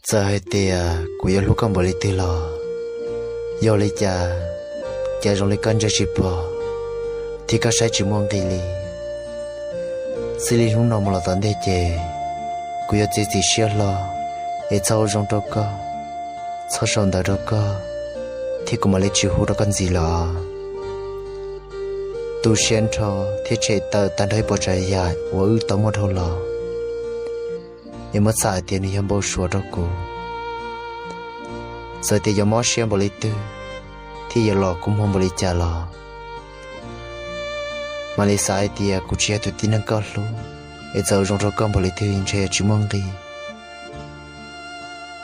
Txawm hais tias kuv yuav hlub koj npaum li twg los, yog li cas, cas zoo li koj ntsia tsis pom, thiab koj saib tsis muaj nqis li. Txij li hnub no mus los tom ntej ces, kuv yuav txiav txim siab hlo, es txhob ua zoo rau koj, txhob sau ntawv rau koj, thiab kuv mam li tsis hu rau koj ntxiv lawm. Tu siab nrho thiab tshem tawm tag nrho ib puas tsav yam uas wb tau muaj dhau los, es muab txhais hais tias nws yog npau suav rau kuv. Txawm tias yuav mob siab npaum li twg, thiab yuav los kua muag npaum li cas los, mam li xav hais tias kuv tsis yog tus tib neeg koj hlub, es txawm ua zoo rau koj npaum li twg ntshe yuav tsis muaj nqis.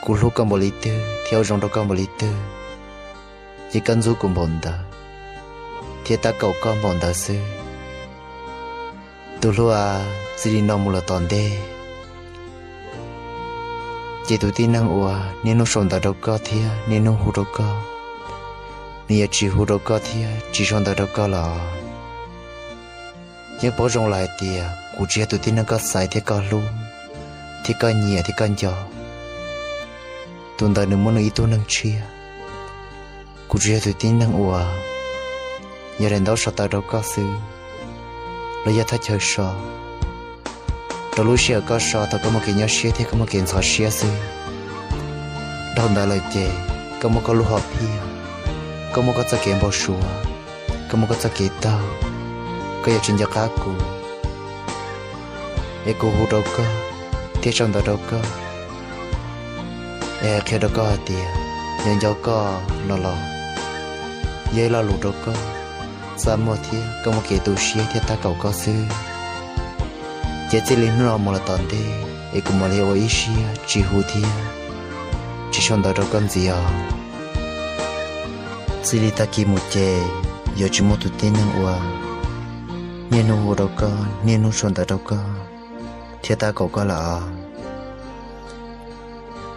Kuv hlub koj npaum li twg thiab ua zoo rau koj npaum li twg, ces koj ntxub kuv npaum ntawd, thiab tab kaum koj npaum ntawd xwb. Tus hlub a, txij li no mus los tom ntej, ces tus tib neeg uas niaj hnub sau ntawv rau koj thiab niaj hnub hu rau koj, nws yuav tsis hu rau koj thiab tsis sau ntawv rau koj lawm. Yeej paub zoo lawm hais tias kuv tsis yog tus tib neeg koj xaiv thiab koj hlub, thiab koj nyiam thiab koj nco. Tus ntawd nws muaj nws ib tug neeg tshiab. Kuv tsuas yog tus tib neeg uas yog daim ntaub so tawv rau koj xwb, los yog thaj chaw so rau lub sij hawm koj so thaum koj muaj kev nyuaj siab thiab koj muaj kev ntxhov siab xwb. Dhau ntawd lawm ces koj muaj koj lub hom phiaj, koj muaj koj txoj kev npau suav, koj muaj koj txoj kev taug, koj yuav tsis nco qab kuv, es kuv hu rau koj thiab sau ntawv rau koj, es hais qhia rau koj hais tias yog nco koj no los yog ib lo lus rau koj txaj muag thiab koj muaj kev tu siab thiab tab kaum koj xwb. Ces txij li hnub no mus los tom ntej es kuv mam li ua ib siab tsis hu thiab tsis sau ntawv rau koj ntxiv os. Txij li tag kis mus ces yuav tsis muaj tus tib neeg uas niaj hnub hu rau koj, niaj hnub sau ntawv rau koj thiab tab kaum koj lawm os.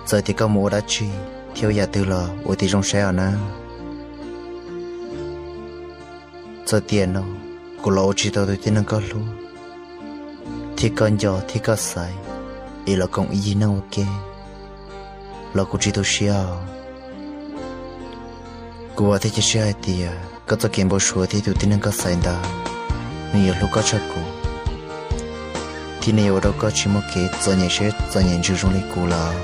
Txawm tias koj mus ua dab tsi thiab ua yam twg los ua tib zoo saib os nawb. Txawm tiam no kuv los ua tsis tau tus tib neeg koj hlub, thiab koj nco thiab koj xaiv, es los koom ib yig neej ua ke los kuv tsis tu siab os. Kuv vam thiab cia siab hais tias koj txoj kev npau suav thiab tus tib neeg koj xaiv ntawd, nws yuav hlub koj tshaj kuv, thiab nws yuav ua rau koj tsis muaj kev txom nyem siab txom nyem ntsws zoo li kuv lawm.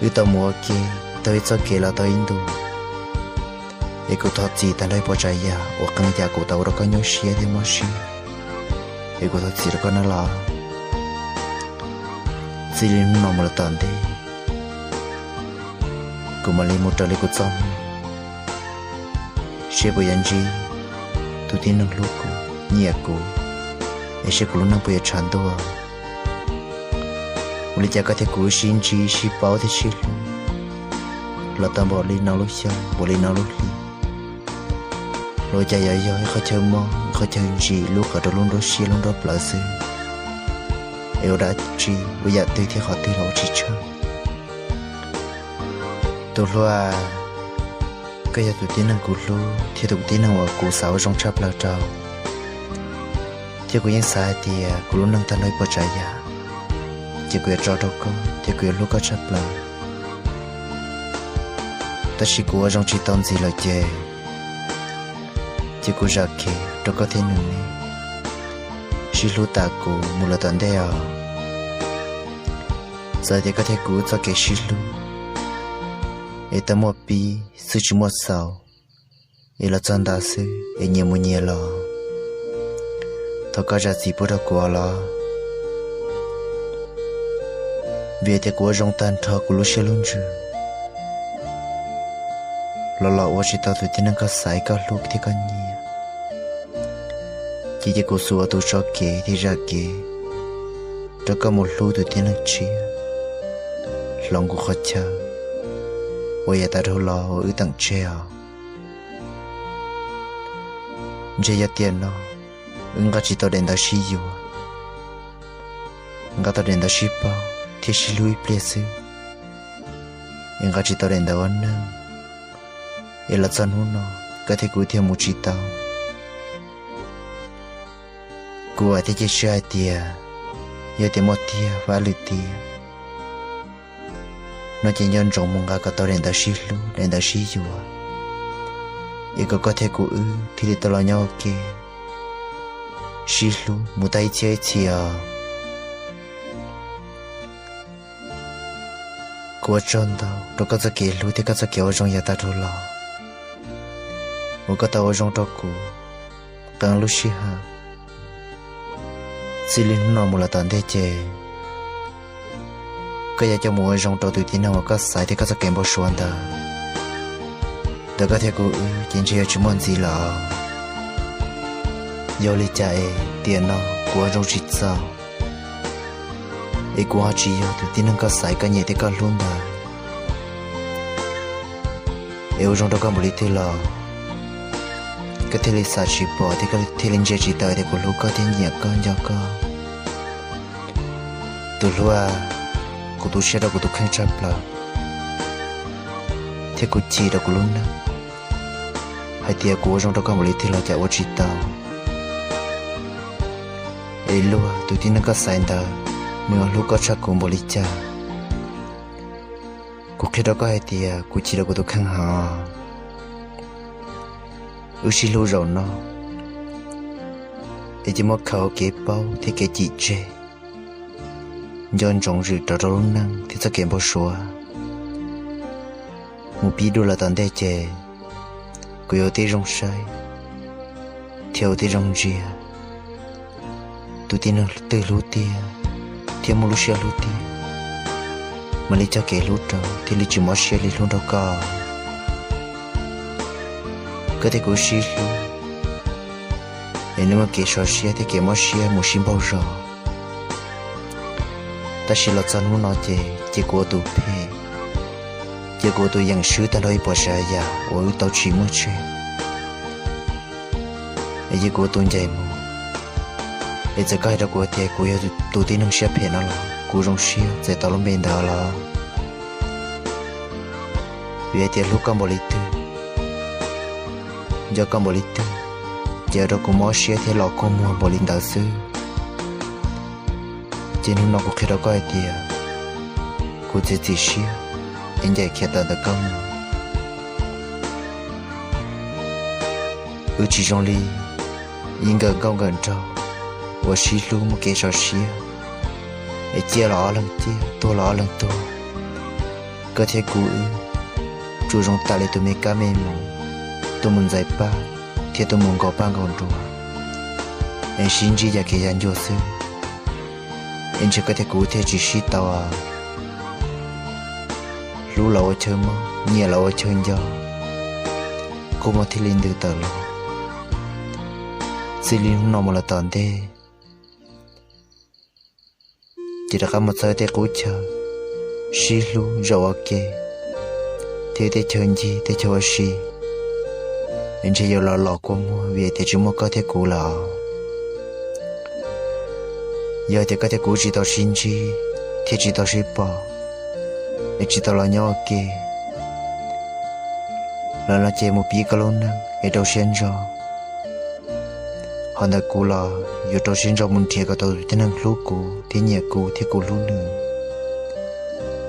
Wb tau mus ua ke tau ib txoj kev los tau ib ntus, es kuv thov txim tag nrho ib puas tsav yam uas qee yam kuv tau ua rau koj nyuaj siab thiab mob siab, es kuv thov txim rau koj nawb los. Txij li hnub no mus los tom ntej, kuv mam li mus raws li kuv txoj hmoo, seb puas yuav ntsib tus tib neeg hlub kuv, nyiam kuv, es seb kuv lub neej puas yuav tshav ntuj. Ua li cas koj thiab kuv wb sib ntsib sib paub thiab sib hlub los tau npaum li no lub xyoo, npaum li no lub hli, los cas yuav yog ib qhov chaw mob, ib qhov chaw ntsim lub qhov rau lub nruab siab lub nruab plawv xwb, es ua dab tsi, ua yam twg thiab qhov twg los ua tsis tshaj. Tus hlub a, koj yog tus tib neeg kuv hlub thiab tus tib neeg uas kuv xav ua zoo tshaj plaws rau, thiab kuv yeej xav hais tias kuv lub neej tag nrho ib puas tsav yam, ces kuv yuav tso rau koj thiab kuv yuav hlub koj tshaj plaws. Tab sis kuv ua zoo tsis tau ntxiv lawm ces, ces kuv zam kev rau koj thiab nws ne, sib hlub tas kuv mus lawm tom ntej os. Txawm tias koj thiab kuv txoj kev sib hlub es tau muaj pib xwb tsis muaj xaus, es los txog ntawd xwb es nyias mus nyias los, thov koj zam txim pub rau kuv os los, vim tias kuv ua zoo tag nrho kuv lub siab lub ntsws los los ua tsis tau tus tib neeg koj xaiv koj hlub thiab koj nyiam, ces cia kuv xub ua tus tso kev thiab zam kev rau koj mus hlub tus tib neeg tshiab hloov kuv qhov chaw uas yav tas dhau los uas wb teem tseg os. Ntshe yog tiam no wb nqa tsis tau daim ntawv sib yuav, nqa tau daim ntawv sib paub thiab sib hlub ib pliag xwb, es nqa tsis tau daim ntawv ua neej, es los txog hnub no koj thiab kuv thiaj mus tsis tau. Kuv vam thiab cia siab hais tias yog tias muaj tiag vaj lwm tiam, no ces nco ntsoov mus nqa kom tau daim ntawv sib hlub, daim ntawv sib yuav, es kom koj thiab kuv wb thiaj li tau los nyob ua ke sib hlub mus tag ib txhiab ib txhis os. Kuv ua tsaug ntau rau koj txoj kev hlub thiab koj txoj kev ua zoo yav tag dhau los uas koj tau ua zoo rau kuv qee lub sij hawm. Txij li hnub no mus los tom ntej ces koj yuav coj mus ua zoo rau tus tib neeg uas koj xaiv thiab koj txoj kev npau suav ntawd. Ntawm koj thiab kuv wb ces ntshe yuav tsis muaj ntxiv lawm. Yog li cas es tiam no kuv ua zoo tsis txaus, es kuv ho tsis yog tus tib neeg koj xaiv, koj nyiam thiab koj hlub ntawd, es ua zoo rau koj npaum li twg los koj thiaj li xav tsis pom thiab koj thiaj li ntsia tsis tawm tias kuv hlub koj thiab nyiam koj nco koj. Tus hlub, kuv tu siab rau kuv tus kheej tshaj plaws thiab kuv chim rau kuv lub neej hais tias kuv ua zoo rau koj npaum li twg los cas ua tsis tau. Es luag tus tib neeg koj xaiv ntawd, nws hlub koj tshaj kuv npaum li cas? Kuv qhia rau koj hais tias kuv chim rau kuv tus kheej heev. Wb sib hlub zaum no es cia muab khaws kev paub thiab kev chim tseg, nco ntsoov zwm rov rau lub neej thiab txoj kev npau suav. Mus pib dua los tom ntej ces kuv yuav ua tib zoo saib thiab ua tib zoo ntsia tus tib neeg twg hlub tiag thiab muaj lub siab hlub tiag, mam li cog kev hlub rau thiaj li tsis mob siab li hlub nrog koj. Koj thiab kuv sib hlub es nws muaj kev sov siab thiab kev mob siab mus sib npaug zos. Tab sis los txog hnub no ces cia kuv ua tus phem, cia kuv ua tus yeem swb tag nrho ib puas tsav yam uas wb tau tsim muaj tseg, es cia kuv ua tus ncaim mus. Es txawm koj hais rau kuv tias kuv yog tus tib neeg siab phem no los kuv zoo siab txais tau lub npe ntawd los, vim hais tias hlub koj npaum li twg, nco koj npaum li twg, ces ua rau kuv mob siab thiab los kua muag npaum li ntawd xwb. Ces hnub no kuv qhia rau koj hais tias kuv txiav txim siab es ncaim khiav tawm ntawm koj mus. Wb tsis zoo li ib nkawm nkauj nkawm nraug uas sib hlub muaj kev sov siab, es ciaj los ob leeg ciaj, tuag los ob leeg tuag. Koj thiab kuv wb tsuas zoo tam li tus me kab me moov, tus mus ntxais paj thiab tus mus nkaus paj nkaus nruas, es sib ntsib yam kev yam ncua xwb. Es ntshe koj thiab kuv thiaj tsis sib tau. Hlub los ua chaw mob, nyiam los ua chaw nco, kua muag thiaj li ntws tawm los. Txij li hnub no mus los tom ntej, ces rov qab mus txog tej qub chaw sib hlub zaum ua ke, thiab tej chaw ncig tej chaw ua si, es ntshe yuav los los kua muag vim tias tsis muaj koj thiab kuv lawm. Yog tias koj thiab kuv tsis tau sib ntsib thiab tsis tau sib pom, es tsis tau los nyob ua ke los no ces mus pib koj lub neej es rau siab ntso. Ho ntawm kuv los yuav rau siab ntso mus nrhiav kom tau tus tib neeg hlub kuv thiab nyiam kuv thiab kuv hlub nws,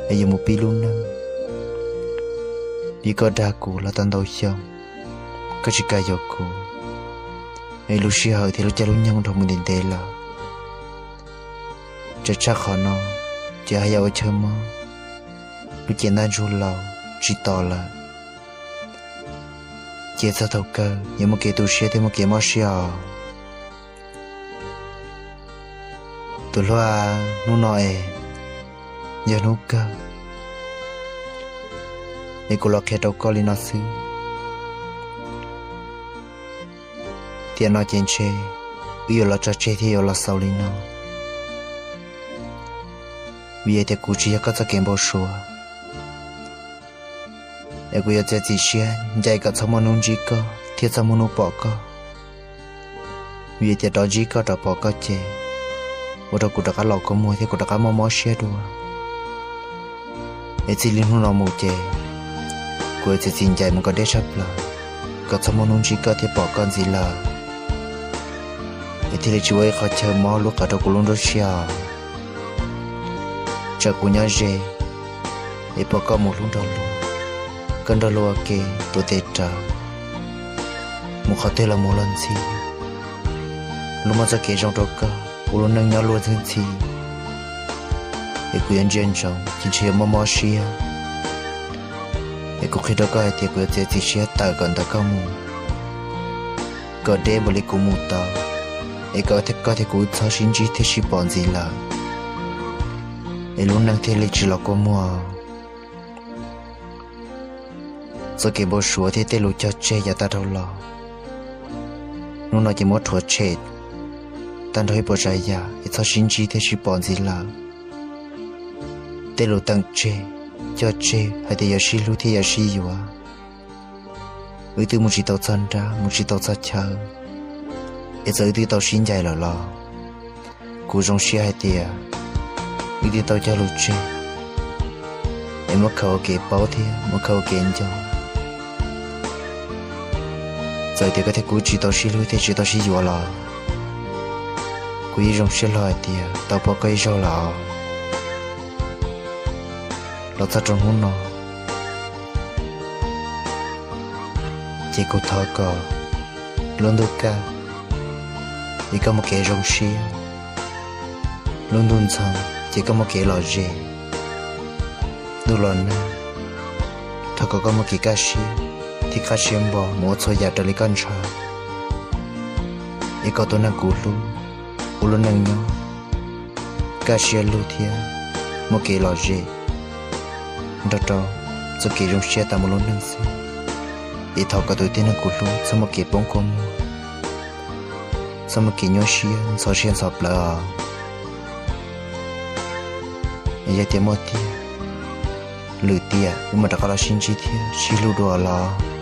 es yuav mus pib lub neej. Vim koj dag kuv los tau ntau xyoo, koj tsis kam yuav kuv, es lub sij hawm thiab lub caij lub nyoog dhau mus ntev ntev lawm. Tseem tshaj qhov no, ces haj yam ua chaw mob, lub cev ntaj ntsug laus tsis tos lawm. Ces txog thaum kawg yuav muaj kev tu siab thiab muaj kev mob siab os. Tus hlub, hnub no es yog hnub kawg, es kuv los qhia rau koj li no xwb. Tiam no ces ntshe wb yuav los tso tseg thiab yuav los xaus li no, vim tias kuv tsis yog koj txoj kev npau suav. Es kuv yuav txiav txim siab ncaim kom txhob muaj hnub ntsib koj thiab txhob muaj hnub pom koj, vim tias rov ntsib koj rov pom koj ces ua rau kuv rov qab los kua muag thiab kuv rov qab mob mob siab dua. Es txij li hnub no mus ces kuv yuav txiav txim ncaim mus kom deb tshaj plaws, kom txhob muaj hnub ntsib koj thiab pom koj ntxiv lawm, es thiaj li tsis ua ib qho chaw mob lub qab rau kuv lub nruab siab. Tsam kuv nyob ze, es pom koj mus hlub nrog luag, koj nrog luag ua ke tuav tes rawv, mus qhov twg los mus los ntxhi. Luag muaj txoj kev zoo rau koj, ua lub neej nyob luag ntxhi ntxhi, es kuv yuav ntsia ntsoov ces ntshe yuav mob mob siab. Es kuv qhia rau koj hais tias kuv yuav txiav txim siab tawm kom ntawm koj mus, kom deb npaum li kuv mus tau, es kom koj thiab kuv txhob sib ntsib thiab sib pom ntxiv lawm, es lub neej thiaj li tsis los kua muag. Txoj kev npau suav thiab tej lus cog tseg yav tag dhau los, hnub no ces muab rhuav tshem tag nrho ib puas tsav yam es txhob sib ntsib thiab sib pom ntxiv lawm. Tej lus teem tseg, cog tseg hais tias yuav sib hlub thiab yuav sib yuav, wb twb mus tsis tau txog nrab mus tsis tau txog chaw, es txawm wb twb tau sib ncaim lawm los kuv zoo siab hais tias wb twb tau cog lus tseg, es muab khaws ua kev paub thiab muab khaws ua kev nco. Txawm tias koj thiab kuv tsis tau sib hlub thiab tsis tau sib yuav los kuv yeej zoo siab hlo hais tias tau pom koj ib zaug lawm. Los txog rau hnub no ces kuv thov kom lub ntuj kaj es koj muaj kev zoo siab, lub ntuj ntxhov ces koj muaj kev lom zem. Ntuj los nag, thov kom koj muaj kev kaj siab thiab qab siab npog mus ua txhua yam raws li koj ntshaw, es kom tus neeg kuv hlub ua lub neej nyob kaj siab lug thiab muaj kev lom zem nrog rau txoj kev zoo siab tas mus lub neej xwb. Es thov kom tus tib neeg kuv hlub txhob muaj kev poob kua muag, txhob muaj kev nyuaj siab ntxhov siab ntxhov plawv os. Es yog tias muaj tiag, lwm tiam wb mam rov qab los sib ntsib thiab sib hlub dua los.